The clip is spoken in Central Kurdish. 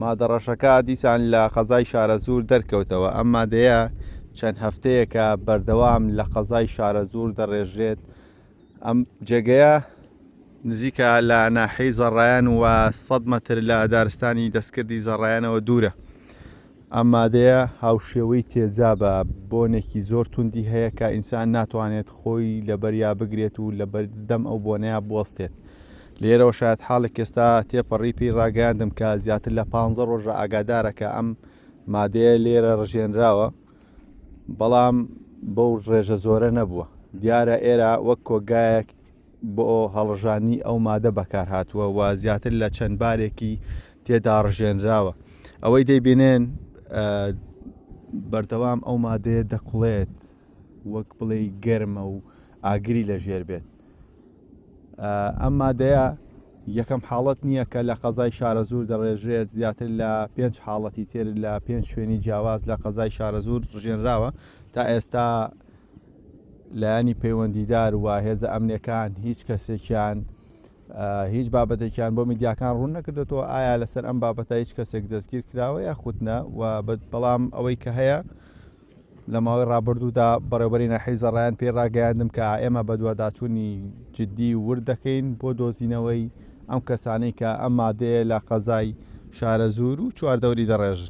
مادە ڕەشەکە دیسان لە قەزای شارەزوور دەرکەوتەوە، ئەم مادەیە چەند هەفتەیەکە بەردەوام لە قەزای شارەزوور دەڕێژرێت، ئەم جێگەیە نزیکە لە ناحیەی زەڕایەن و 100 مەتر لە دارستانی دەستکردی زەڕایەنەوە دوورە. ئەم مادەیە هاوشێوەی تێزابە، بۆنێکی زۆر توندی هەیە کە ئینسان ناتوانێت خۆی لەبەریا بگرێت و لەبەردەم ئەو بۆنەیا بوەستێت. لێرەوە شایەتحاڵێک ئێستا تێپەڕی پێی ڕاگەیاندم کە زیاتر لە پانزە ڕۆژە ئاگادارە کە ئەم مادەیە لێرە ڕژێنراوە، بەڵام بەو ڕێژە زۆرە نەبووە. دیارە ئێرە وەک کۆگایەک بۆ هەڵڕژاندنی ئەو مادە بەکارهاتووە و زیاتر لە چەند بارێکی تێدا ڕژێنراوە. ئەوەی دەیبینن بەردەوام ئەو مادەیە دەکوڵێت وەک بڵێی گەرمە و ئاگری لەژێر بێت. ئەم مادەیە یەکەم حاڵەت نییە کە لە قەزای شارەزوور دەڕێژرێت، زیاتر لە پێنج حاڵەتی تر لە پێنج شوێنی جیاواز لە قەزای شارەزوور ڕژێنراوە. تا ئێستا لایەنی پەیوەندیدار و هێزە ئەمنیەکان هیچ کەسێکیان هیچ بابەتێکیان بۆ میدیاکان ڕوون نەکردێتەوە ئایا لەسەر ئەم بابەتە هیچ کەسێک دەستگیر کراوە یاخود نە و بەڵام ئەوەی کە هەیە لە ماوەی ڕابردوودا بەڕێوبەری ناحیەی زەڕایەن پێی ڕاگەیاندم کە ئێمە بەدواداچوونی جددی و ورد دەکەین بۆ دۆزینەوەی ئەم کەسانەی کە ئەم مادەیە لە قەزای شارەزوور و چواردەوری دەڕێژن.